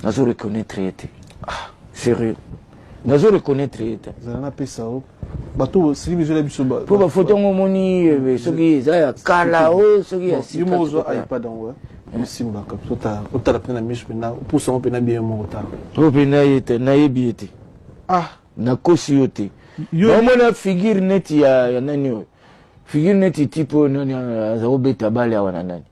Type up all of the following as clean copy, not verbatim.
Nazo reconnaître ye te. Ah, sérieux. Nazo reconnaître ye te. Zala napesa yo bato sili bizola biso mpo bafoto yango omoni eh, soki eza ya kala o oh, soki ya sika. Yo moko ozwa iPad yango eh. osimbaka otala mpe na miso mpena opusa yango mpena bien moko otala. Oyo mpe ye te, nayebi ye te. Ah, nakosi yo te. Naomona figure neti ya nani oyo, figure neti type oyo nani aza kobeta bale awa na nani.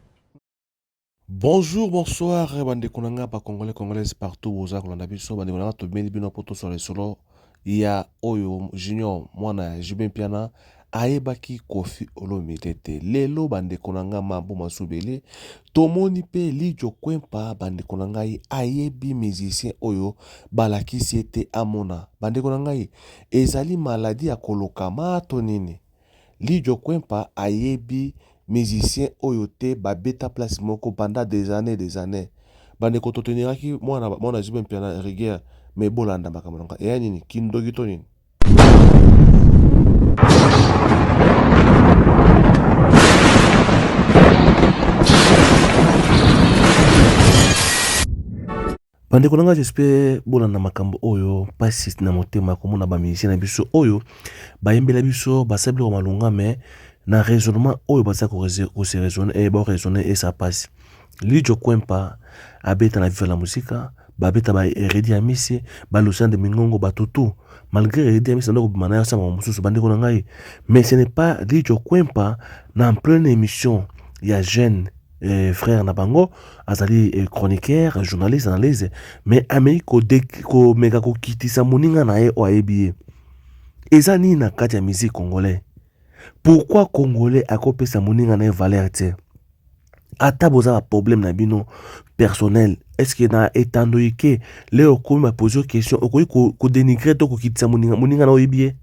Bonjour, bonsoir, bandeko na nga ba congolais congolaise partout boza kolanda biso bandeko na nga tobimeli bino mpo tosala lisolo ya oyo Junior mwana ya JB Mpiana ayebaki Koffi Olomide te. Lelo bandeko na nga mambo masubele tomoni mpe Lidjo Kwempa bandeko na ngai ayebi musicien oyo balakisi ye te amona. Bandeko na ngai ezali maladie ya kolokama to nini? Lidjo Kwempa ayebi musicien oyo te ba beta place moko pendant des annees des annees. Ba ndeko to teneraki mwana mwana JB Mpiana rigueur mais bolanda makambo na nga. Eya nini? Kindoki to nini? Bandeko na nga j'espère bolanda makambo oyo mpasi na motema komona ba musicien na biso oyo bayembela biso basala biloko malonga mais na raisonnement oyo baza ko se raisonner eh, ba raisonner esa pasi. Lidjo Kwempa abeta na Viva la Musica, babeta ba Reddy Amisi, ba Lucien de Mingongo, bato tout malgré Reddy Amisi ando kobima na ye asala makambo mosusu bandeko na ngai mais ce n'est pas Lidjo Kwempa na en pleine émission ya jeune eh, frère na bango azali eh, chroniqueur journaliste analyse mais ameki komeka kokitisa moninga na ye oyo ayebi ye eza nini na kati ya musique congolais pourquoi congolais akopesa moninga na ye valeur te ata boza ba problème na bino personnel est ce que na etando ike leo okomi bapose yo question okoki kodenigre to kokitisa moninga moninga na oyebi ye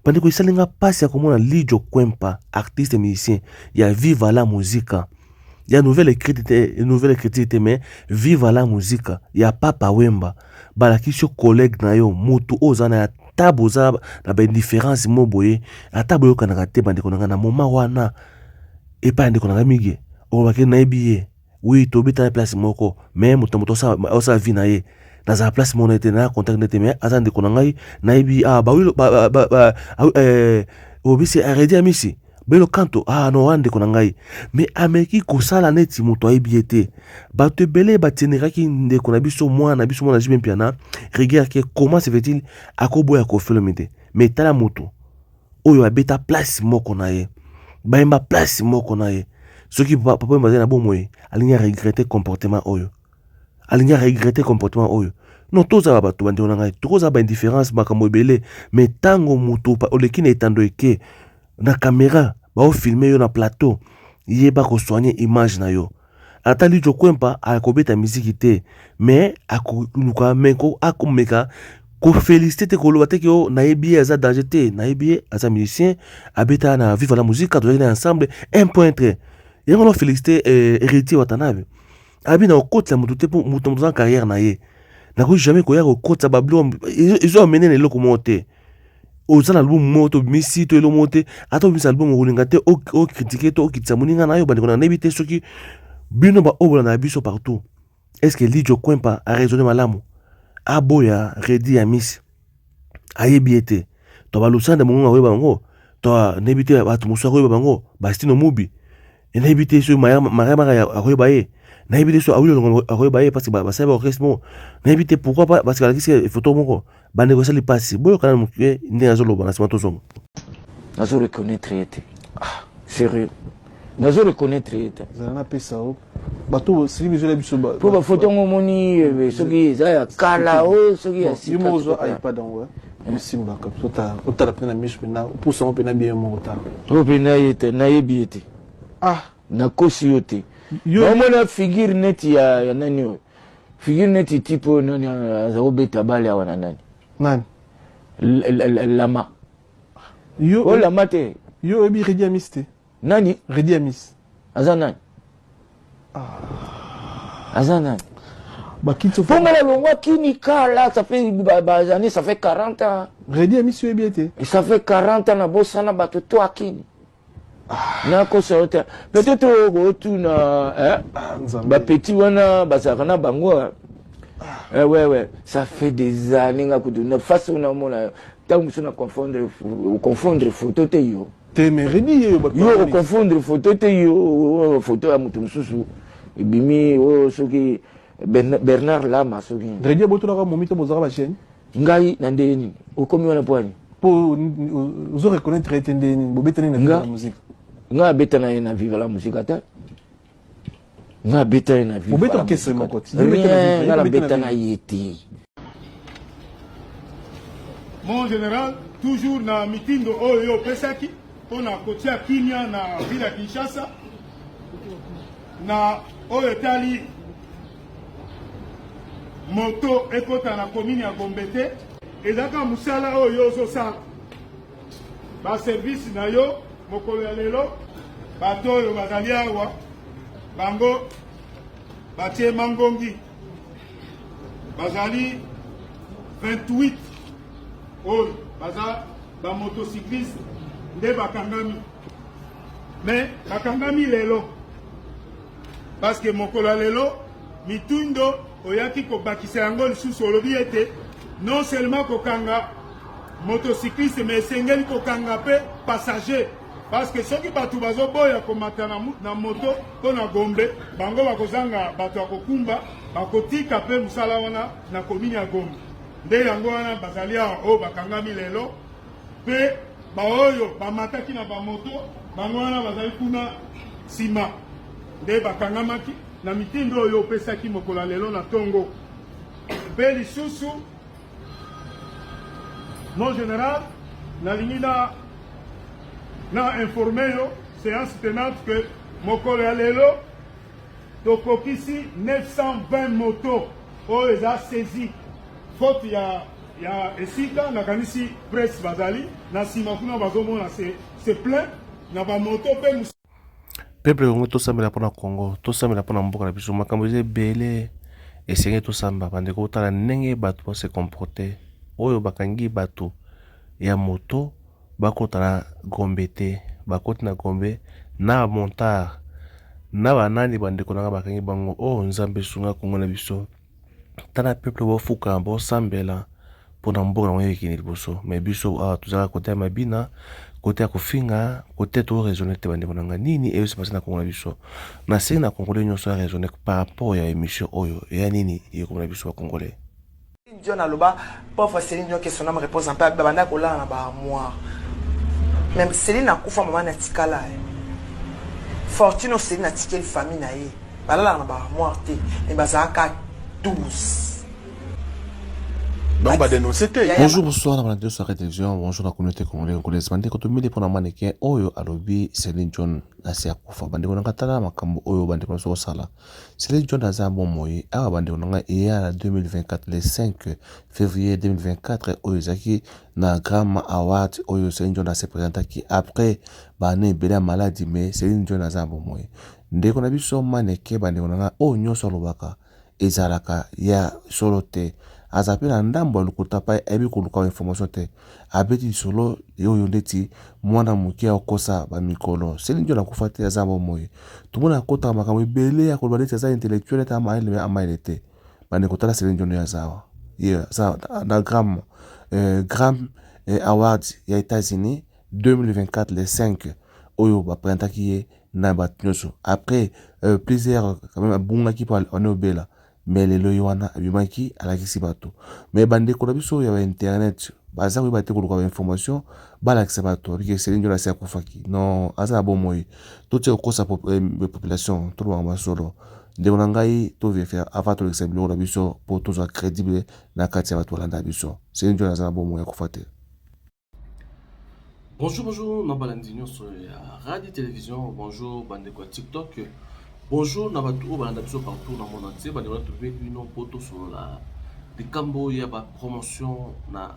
Bandeko esali nga pasi ya komona Lidjo Kwempa artiste musicien ya Viva la Musica ya nouvelle écrite te nouvelle écriture te mais Viva la Musica ya Papa Wemba balakisi yo collègue na yo mutu oyo oza na ata boza na ba indifférence mo boye ata boyokanaka te bandeko na nga na moment wana epai ya ndeko na nga Migue olobaki nayebi ye Oui tobeta na place moko mais moto na moto osala vie na ye nazala place moko na ye te na contact na ye te mais aza ndeko na ngai nayebi ah bawilo ba, ba, ba, eh, obisi aredi amisi belo kanto ah no wana ndeko na ngai mais ameki kosala neti moto ayebi ye te bato ebele batienekaki ndeko na biso mwana na biso mwana JB Mpiana rigueur ke comment se fait-il akoboya Koffi Olomide mais tala moto oyo abeta place moko na ye bayemba place moko na ye soki papa oyo bazali na bomoi alingi aregrete comportement oyo alingi aregrete comportement oyo non tozala bato bandeko na ngai tokozala baindifférence makambo ebele mais ntango moto oleki na etando eke na kamera baofilme yo na plateau yeba kosoigne image na yo Ata Lidjo Kwempa akobeta miziki te mais akoluka mais akomeka ko feliciter te koloba te ke oh nayebi ye aza danger te nayebi ye aza musicien abeta na Viva la Musica tozalaki na ensemble un point trait yango na feliciter eh, Héritier Watanabe abi na kokotisa moto te mpo moto na moto aza na carrière na ye nakoki jamais koya kokotisa babiloko ezo amene na eloko moko te oza na album moko to obimisi to eloko moko te ata obimisa album okolinga te okritike to okitisa moninga na yo bandeko na nayebi te soki bino baoyo bolandaka biso partout est ce que Lidjo Kwempa a raisonne malamu aboya Reddy ya misi ayebi ye te to balusanda mongongo akoyeba bango to nayebi te bato mosusu akoyeba bango bastino mubi nayebi te soki maria mara akoyeba ye nayebi te soki awilo longo akoyeba ye parce que basali ba orchestre moko nayebi te pourquoi pas parce que alakisi photo moko bandeko esali mpasi boyokana moke ndenge azoloba na nsima tozonga nazo reconnaître ye te ah, sérieux nazo reconnaître ye te zala napesa yo bato sili bizola biso mpo bafoto yango omoni eh, soki eza ya kala o oh, soki ya sika yo moko ozwa ipad yango eh. osimbaka otala mpe na miso mpena opusa yango mpena bien moko otala oyo mpe naye te nayebi ye te ah nakosi yo te naomona figure neti ya, ya nani oyo figure neti type oyo nani aza kobeta bale awa na nani nani lama yo oyo lama te yo oyebi redi amis te Nani? Reddy Amis. Aza nani? Ah. Aza nani? Bakiti Mpo nga nalongwa kini kala, ça fait ba, ba années, ça fait 40 ans. Reddy Amis oyebi ye te? Et ça fait 40 ans nabosana bato to akini. Ah. Nakosa yo te. Peut-être okotuna hein? Ah, ba petit wana bazalaka na bango. Eh, ouais, ouais. Ça fait des années nga kutu na face oyo naomona yo ntango mosusu na confondre confondre photo te yo. Te, mais Redi ye yo bato Yo bamoni. Oconfondre photo te yo, oyo photo ya moto mosusu ebimi oyo soki Bernard Lama soki. Redi abotolaka momi to bozalaka bajeune. Ngai na ndenge nini okomi wana po ani? Mpo ozo reconnaître ye te, ndenge nini bobetani na Nga Viva la Musique? Ngai abeta na ye na Viva la Musique te, ngai abeta ye na Viva Bobeta la orchestre Musique moko te. ti. Bobeta na Rien, Viva, ngai ye bobeta nabeta na na ye te. Mon général, toujours na mitindo oyo yo opesaki mpona kotia kimia na ville ya Kinshasa, na oyo etali moto ekota na commune ya Gombe te, ezalaka mosala oyo yo ozosala, baservice na yo. Mokolo ya lelo, bato oyo bazali awa, bango batie mangongi, bazali 28 oyo baza bamotocycliste nde bakangami. Mais bakangami lelo parce que mokolo ya lelo, mitindo oyaki kobakisa yango lisusu, olobi ete non seulement kokanga motocycliste, mais esengeli kokanga mpe passager, parce que soki bato bazoboya komata na moto mpo na Gombe, bango bakozanga bato ya kokumba, bakotika mpe mosala wana na commune ya Gombe. Nde yango wana bazali awa oyo bakangami lelo, mpe baoyo bamataki na bamoto, bango wana bazali kuna nsima, nde bakangamaki na mitindo oyo opesaki mokolo ya lelo na ntongo. Mpe lisusu, mon général, nalingi na informe yo séance tenante que mokolo ya lelo tokokisi 920 moto oyo eza saisi. Faute ya esika, nakanisi presse bazali na nsima kuna, bazomona c'est plein na bamoto mpe Peuple Congo, tosambela mpona Congo, tosambela mpona mboka na biso. Makambo eza ebele, esengeli tosamba. Bandeko, botala ndenge bato base comporte. Oyo bakangi bato ya moto bakota na Gombe te, bakoti na Gombe na bamotard na banani. Bandeko nanga, bakangi bango. Oyo oh, Nzambe esunga Kongo na biso. Tala peuple, bofuka, bosambela mpona mboka nango ekende liboso. Mais biso awa tozalaka kote ya mabina, kote ya kofinga, kote toraisonne te. Bandeko na nga, nini eyo se passe na Kongo na biso? Nasengi na Congolais nyonso ya raisonne par rapport ya émission oyo eya nini ekoma na biso Bacongolais. Dion aloba, pauvre Céline Dion, que son âme repose en paix, babanda kolala na baarmoire. Même Céline akufa, mama na tikala ye fortune. Céline atikeli famille na ye, balalaka na baarmoire te, mais bazalaka 12. Bango badénonce te. Bonjour, bonsoir na balandi nyonso ya télévision. Bonjour na communauté congolais, congolaise. Bandeko, tomili mpona mannequin oyo alobi Céline Dion asi akufa. Bandeko na nga, tala makambo oyo bandeko na biso kosala. Céline Dion aza bomoi awa. Bandeko na ngai, eya na 2024, le 5 février 2024, oyo ezalaki na Grammy Award oyo Céline Dion ase présentaki après baane ebele ya maladie. Mais Céline Dion aza bomoi, ndeko na biso mannequin. Bandeko na ngai, oyo nyonso alobaka ezalaka ya solo te, aza mpe na ndambo ya lokuta mpe ayebi koluka information te. Abeti lisolo oyo ndeti mwana moke akokosa bamikolo. Céline Dion akufa te, aza bomoi. Tomona akotaka makambo ebele ya koloba neti aza intellectuel, ete amayele, mais amayele te. Bandeko, tala Céline Dion oyo aza awa, ye aza na Grammy Award ya États-Unis 2024, le 5 oyo baprésentaki ye na bato nyonso après plusieurs quand même abungaki mpo ane obela. Mais lelo ye wana abimaki, alakisi bato. Mais bandeko na biso ya bainternet baza koyeba te koluka bainformation, balakisa bato abiki Céline Dion asi akufaki. Non, aza na bomoi. Totia kokosa population, tolobaka masolo. Ndeko na ngai, tovérifier avant tolekisa biloko na biso mpo tozwa crédible na kati ya bato balanda biso. Céline Dion aza na bomoi, akufa te. Bonjour, bonjour, na balandi nyonso ya radio télévision. Bonjour bandeko ya TikTok. Bonjour na bato oyo balanda biso partout na monde entier. Bandeko na tobengi bino mpo tosolola likambo ya bapromotion na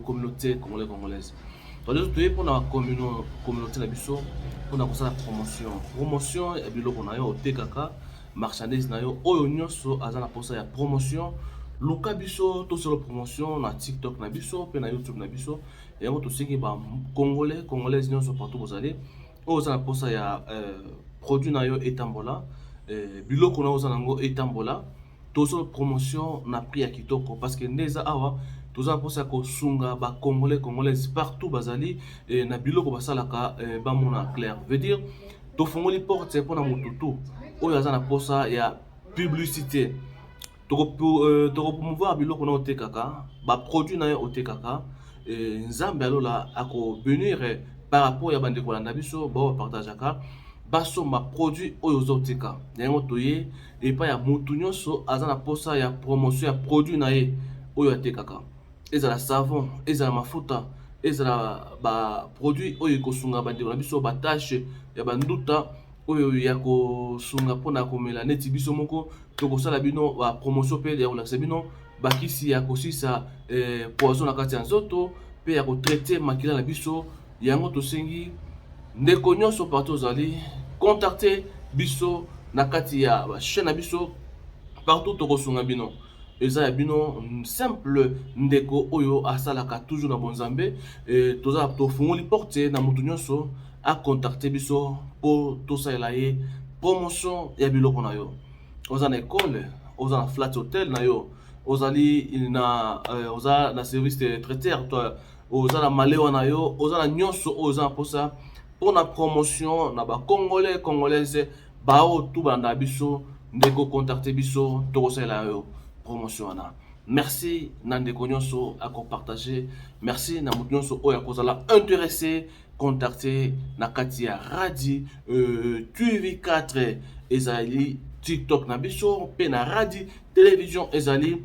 communauté congolais, congolaise. Donc toye mpona communauté na biso mpona kosala promotion, promotion ya biloko na yo otekaka, marchandise na yo. Oyo nyonso aza na mposa ya promotion, luka biso tosala promotion na TikTok na biso mpe na YouTube na biso. Yango tosengi bacongolais, congolaise nyonso partout bozali, oyo oza na mposa ya produit na yo etambola, biloko na yo oza nango etambola. Tozo promotion na prix ya kitoko parce que nde eza awa toza na mposa ya kosunga ba congolais congolaise partout bazali eh, na biloko basalaka eh, bamona clair. Veut dire tofongoli porte mpo na motu tu oyo aza na mposa ya publicité. Tokopromouvoir euh, biloko na otekaka, baproduit na yo otekaka. Eh, Nzambe alola akobenir eh, par rapport ya bandeko balanda biso bao bapartageaka, basomba produit oyo ozoteka. Yango toye epai ya mutu nyonso aza na posa ya promotion ya produit na ye oyo atekaka, ezala savon, ezala mafuta, ezala ba produit oyo ekosunga bandeko na biso, batache ya banduta oyo ya kosunga mpona komela. Neti biso moko tokosala bino ba promotion mpe ya kolakisa bino bakisi ya kosisa eh, poison na kati ya nzoto mpe ya kotraite makila na biso. Yango tosengi ndeko nyonso partout ozali, contacte biso na kati ya chaîne na biso partout, tokosunga bino. Eza ya bino simple ndeko oyo asalaka toujours na bonzambe. E, toza tofungoli porte na moto nyonso acontacte biso mpo tosalela ye promotion ya biloko na yo. Oza na ekole, oza na flat hotel na yo, ozali na euh, oza na service de traiteur to oza na malewa na yo, oza na nyonso oyo oza na mposa mpo na promotion na bacongolais congolaise bao tu balanda biso. Ndeko, contacte biso, tokosalela yo promotion wana. Merci na ndeko nyonso akopartage, merci na moto nyonso oyo akozala intéressé. Contacte na kati ya Radi TV 4, ezali TikTok na biso, mpe na Radi Télévision ezali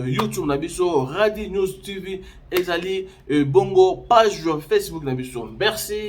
YouTube na biso, Radi News TV ezali bongo page Facebook na biso. Merci.